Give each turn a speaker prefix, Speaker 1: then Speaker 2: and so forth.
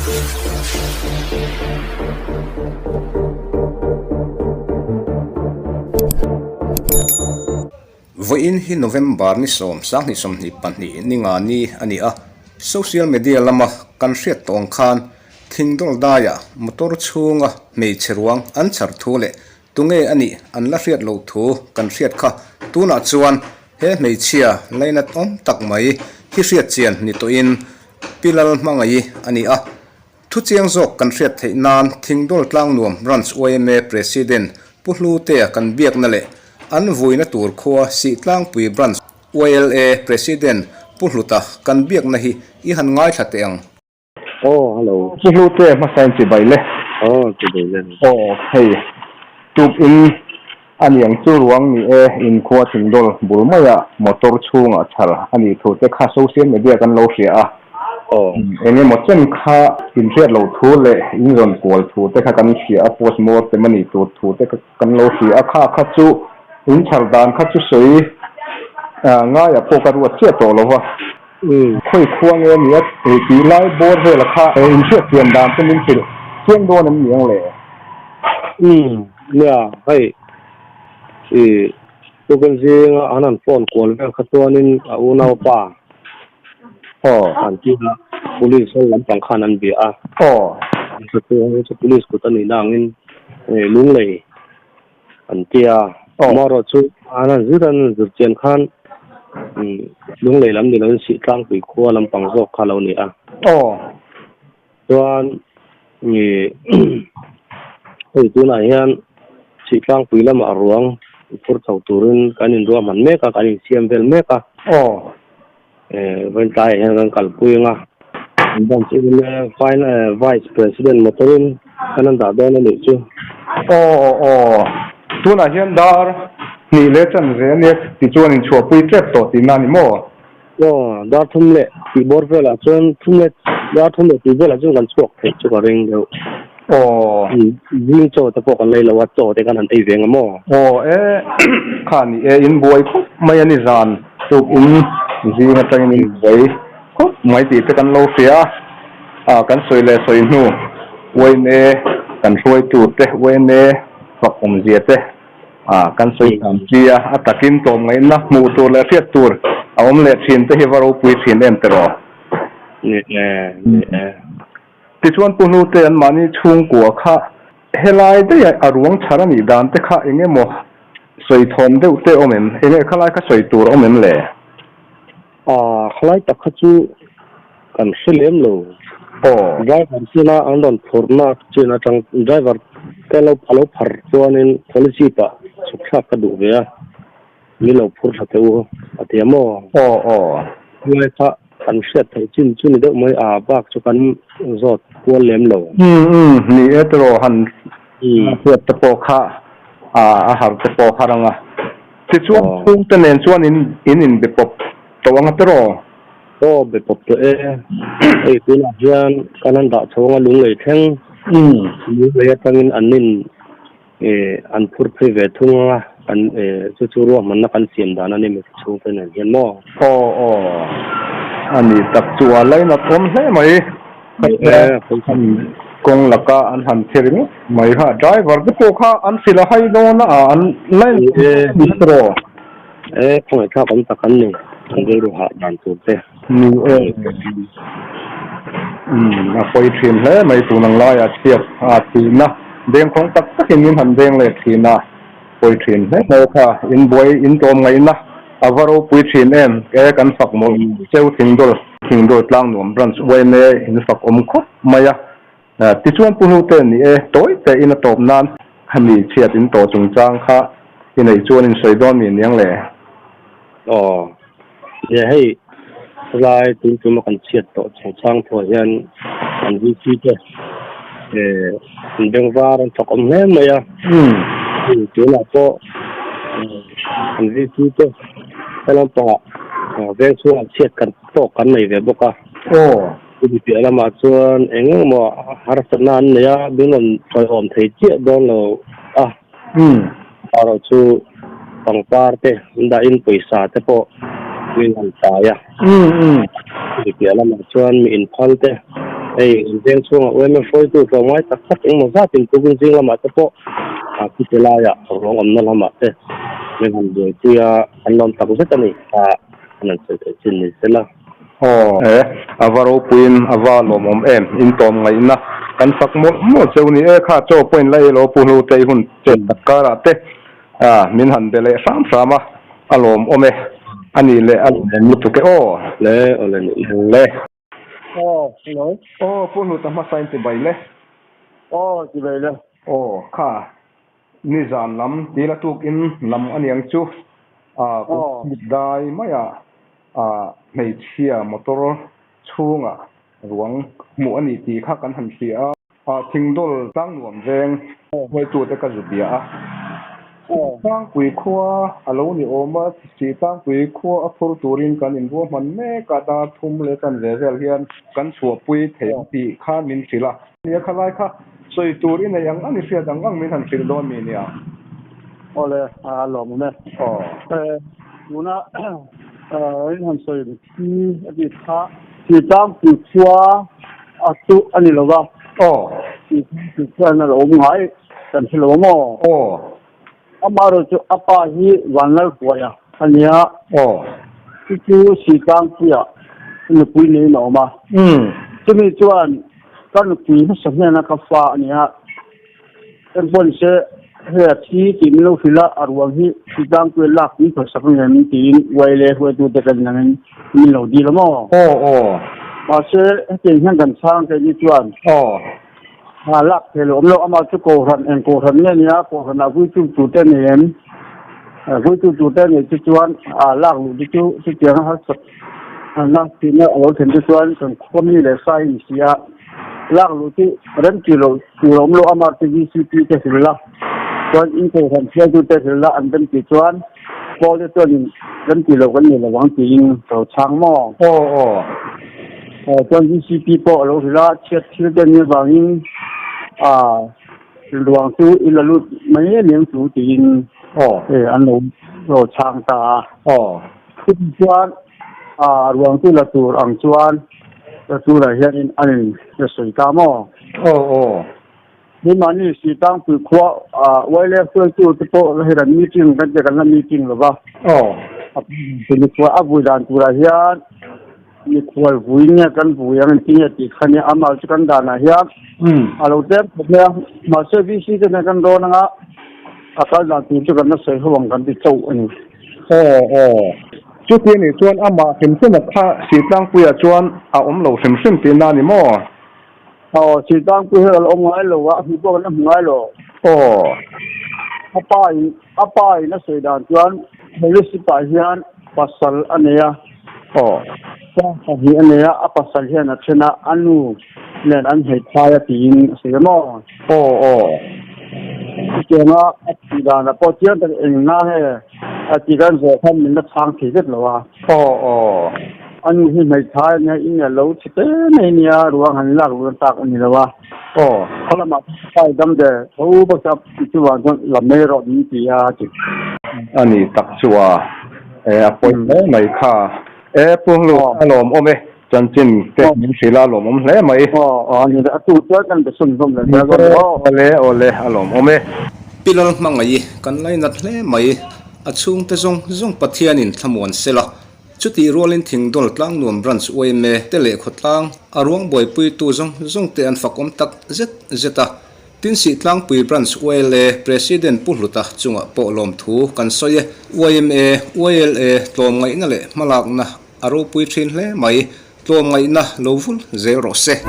Speaker 1: Vawiin hi November ni sawm sanghnih sawmhnih pahnih ni nga ni a ni a, social media lama kan hriat tawh ang khan Thingdawl daia motor chhunga hmeichhe ruang an chhar thu leh tunge a nih an la hriat loh thu kan hriat kha tunah chuan he hmeichhia lainat awm tak mai hi hriat chian ni tawhin Pi Lalhmangaih a ni a. Thu chiang zawk kan hriat theih nan Thingdawl Tlangnuam Branch yma President Pu Hlutea kan biakna leh an vuina tur khua Sihtlangpui Branch YLA President Pu Hluta kan biakna hi i han ngaithla teh ang.
Speaker 2: Aw, hello.
Speaker 1: Pu Hlute hmasa in chibai le.
Speaker 2: Aw, chibai le.
Speaker 1: Aw, hei tuk in a niang chu ruang ni e, in khua thingdawl bul maia motor chhungah chhar a nih thu te kha social media kan lo hria a.
Speaker 2: Aw.
Speaker 1: Eng emaw chen kha in hriat loh thu leh in zawn kual thu te kha kan hria a, post mortem a nih tur thu te kha kan lo hria a, kha kha chu in chhar dan kha chu sawi ngaiah pawh ka ruat chiah tawh lo va. Khawi khua nge nia ei tih lai bawr vela kha inhriat chian dan chu min hrilh chiang dawn em ni ang le?
Speaker 2: Umm nia hei i Google zinga an han phone kual vel kha chuanin a unaupa an ti a, police ho lampang khan an bia a. Chu police kut a nihna angin lunglei An ti a, amaherawh chu an han zir an zir chian khan lunglei lam ni loin Sihtlangpui khua lampang zawk kha lo ni a. Chuan hei tunah hian Sihtlangpui lamah ruang phur chho turin kan inruahman mek a, kan insiam vel mek a. Vawiin tlaiah hian kan kalpui ang a, Branch yma Final Vice President motor-in kan han dah dawn a nih chu.
Speaker 1: Aw aw, tunah hian dar hnih leh chanve a nia tichuan inchhuahpui tep tawh tihna a ni maw?
Speaker 2: Aw, dar thum leh tih bawr velah chuan thum leh dar thum leh tih velah chuan kan chhuak theih chu ka ring deuh.
Speaker 1: Aw.
Speaker 2: Zing chaw te pawh kan lei lo a, chaw te kan han ei ve ang maw?
Speaker 1: Aw e, kha ni e, in buai khawp mai a ni zan tuk in zing atangin in buai khawp mai tih te kan lo hria a, kan sawi leh sawi hnu yma kan hruaitu te yma fak awmzia te kan sawi tham chi a, a takin tlawmngaihna hmuh tur leh hriat tur a awm leh thin te hi va ropui thin em tiraw?
Speaker 2: Ni e, ni e.
Speaker 1: Tichuan Pu Hnute an mahni chhungkua kha helai daih a ruang chhar a nih dan te kha eng emaw sawi thawm deuh te awm em? Enge khalai kha sawi tur awm em le?
Speaker 2: Aw, khalai tak kha chu kan hre lem lo.
Speaker 1: Aw.
Speaker 2: Driver china an rawn phurhna chin atang driver te lo a lo phar chuanin policy pah chhuk thlak ka duh ve a, mi lo phur tha teh u a ti a maw?
Speaker 1: Aw aw.
Speaker 2: Khalai kha Kan hriat theih chin chu ni deuh mai a, bak chu kan zawt kual lem lo.
Speaker 1: Umm umm, ni e tiraw han hriat te pawh kha a har te pawh har ang a. Tichuan chhungte nen chuan in in inbe pawp tawh ang a tiraw?
Speaker 2: Aw be pawp tawh e, hei tunah hian kan han dah chho ang a lunglei thleng, lunglei atangin an in An phur phei ve thung ang a, kan chu chu ruahmanna kan siam dan a ni mi chhungte nen hian maw?
Speaker 1: Aw aw, a ni tak chu a lainat awm hle mai. Kawng laka an han thi ringawt mai kha, driver te pawh kha an hrilh a hai dawn a, an lainat awm hle tiraw?
Speaker 2: E, khawngaihthlak awm tak an ni, an rilru hah dan tur te.
Speaker 1: Ni e, umm a pawi thin hle mai tun ang laiah chhiat a tihna dengkhawng tak takin min han deng leh thin a, pawi thin hle mai kha, in buai in tlawm ngaihna a va ropui thin em, e kan fak mawlh cheu Thingdawl. Thingdawl Tlangnuam Branch yma in fak awm khawp mai a, tichuan Pu Hnute ni e, tawi tein a tawp nan khami chhiat in tawh chungchang kha i neih chuan in sawi dawn mi niang le?
Speaker 2: Aw. Nia hei helai tun tuma kan chhiat tawh chungchang thuah hian kan VC te eh an beng var an thawk awm hle mai a. Hei tunah pawh kan VC te helam pangah veng chhungah chhiat kan tawk kan nei ve bawk a. Chumi piah lamah chuan eng emaw harsatna an nei a, min rawn ṭawihawm thei chiah dawn lo a. Erawh chu pangpar te an dahin pawisa te pawh min han tlai a. Chumi piah lamah chuan mi inphal te Hei kan veng chhungah UMF hruaitu tlawmngai tak tak engemaw zatin tukin zing lamah te pawh a khute laiah ruang awmna lamah te min han buaipui a, an lawm tak zet a ni kha an han sawi theih chin ni sela.
Speaker 3: Aw e, a va ropuiin a va lawmawm em, in tawm ngaihna kan fak mawlh mawlh cheu ni e, kha chaw pawhin la ei lo pu hlu te i hun chet tak karah te a min han be leh hram hram a, a lawmawm e, a nih leh a lawmawm lutuk e aw.
Speaker 2: Le aw le nih
Speaker 3: le.
Speaker 4: Aw, hello.
Speaker 3: Aw, Pu Hluta hmasa in ti bai le.
Speaker 4: Aw, ti bai le.
Speaker 3: Aw, kha, nizan lam tila tuk in lam a niang chu, ah, kum mit dai maiah, ah, hmeichhia motor chhungah ruang hmuh a ni tih kha kan han hria a. Ah, Thingdawl tlangnuam veng hruaitute ka zu bia a. Tlangpui khua a lo ni awm a, chi tlangpui khua a phur turin kan inruahman mek a, dar thum leh chan ve vel hian kan chhuahpui thei ang tih khan min hrilh a. Nia khalai kha sawi tur i nei ang ang i hriat ang ang min han hrilh dawn mi nia.
Speaker 4: Awle, a lawmawm e.
Speaker 3: Aw.
Speaker 4: Tuna in han sawi Thi a tih kha Sihtlangpui khua a chu a ni lo va.
Speaker 3: Aw.
Speaker 4: Sihtlangpui khua in a lo awm ngai kan hre lo maw?
Speaker 3: Aw.
Speaker 4: Amaherawh chu a pa hi Vanlalhuaia a ni a.
Speaker 3: Aw.
Speaker 4: Chu chu Sihtlangpuia nupui neiin a awm a.
Speaker 3: Umm.
Speaker 4: Chumi chuan ka nupui hmasa hnena ka fa a ni a. Engpawh se hei a thi tih min lo hrilh a, a ruang hi Sihtlangpuia lak min phalsak ang em tiin uai leh hruaitute kan nangin min lo dil a maw?
Speaker 3: Aw aw.
Speaker 4: Mahse hetiang hian kan chhang kei ni chuan
Speaker 3: Aw.
Speaker 4: Ha lak thei lo awm lo, amah chu kohhran eng kohhran nge nia, kohhranah vuitu tute nei em? Vuitu tute nei chu chuan a lak luh te chu chutiang a harsat na tihna a lo thlen te chuan kan khua mi leh sa in si a, lak luh chu rem tih loh tur a awm lo, amah chu VCP te hrilh la, chuan in kohhran hruaitu te hrilh la an rem tih chuan Paul te chuanin rem tih loh kan nei lo ang tiin ka lo chhang maw?
Speaker 3: Aw aw.
Speaker 4: Aw chuan VCP pawh a lo hrilh a, chhiat thil te nih avangin ah ruang chu i la lut mai em em chu tiin
Speaker 3: Aw.
Speaker 4: an lo lo chhang ta a.
Speaker 3: Aw.
Speaker 4: Chutih chuan ah ruang chu la tur ang chuan la turah hianin an in la sawi ta maw?
Speaker 3: Aw aw.
Speaker 4: Keimahni Sitangpui khua YLF hruaitu te pawh hei kan meeting kan tia kan la meeting lo va.
Speaker 3: Aw.
Speaker 4: Mikhual a vui dan turah hian mikhual vui nge kan vui ang engtin nge tih kha nia amah chu kan danah hian a lo tlem khawp mai a. Mahse VC te nen kan rawn anga a kal dan tur chu kan la sawi ho ang kan ti chauh a ni.
Speaker 3: Aw aw. Chuti anih chuan amah hrim hrim a kha Sitlangpuiah chuan a awm lo hrim hrim tihna a ni maw?
Speaker 4: Aw, Sitangpui hi a lo awm ngai lo a, a hmu pawh kan la hmu ngai lo.
Speaker 3: Aw.
Speaker 4: A pa in, a pa in a sawi dan chuan Fellowship ah hian pasal a nei a.
Speaker 3: Aw.
Speaker 4: Pa pahnih a nei a, a pasal hian a then a, a nu nen an hmeithai a tiin a sawi a maw?
Speaker 3: Aw, aw.
Speaker 4: Chutianga a tih danah pawh chiang tak eng na nge a tih kan zawh khan min la chhang thei zet lo a.
Speaker 3: Aw, aw.
Speaker 4: A nu hi hmeithai a nia, in a lo chhe te mai nia, ruang han lak luh tak a ni lo a.
Speaker 3: Aw.
Speaker 4: Khaw lamah pai dam der tho bawk a, chuvang chuan la mai rawh min ti a ti.
Speaker 3: A ni tak chu a, e a pawi hle mai kha. E Pu Hlu a lawmawm e, chanchin te min hrilh a lawmawm hle mai.
Speaker 4: Aw aw a ni a tu chuan kan be sawn hlawm leh zel dawn aw.
Speaker 3: Awle awle a lawmawm e.
Speaker 1: Pi Lalhmangaih i kan lainat hle mai, a chhungte zawng zawng Pathianin thlamuan sela Chutih rualin Thingdawl Tlangnuam Branch yma te leh khawtlang a ruang buaipuitu zawng zawng te an fakawm tak zet zet a. Tinsih Tlangpui Branch YLA President Pu Hluta chungah pawh lawmthu kan sawi e. Yma, YLA tlawmngaihna leh hmalakna a ropui thin hle mai. Tlawmngaihna lo vul zel rawh se.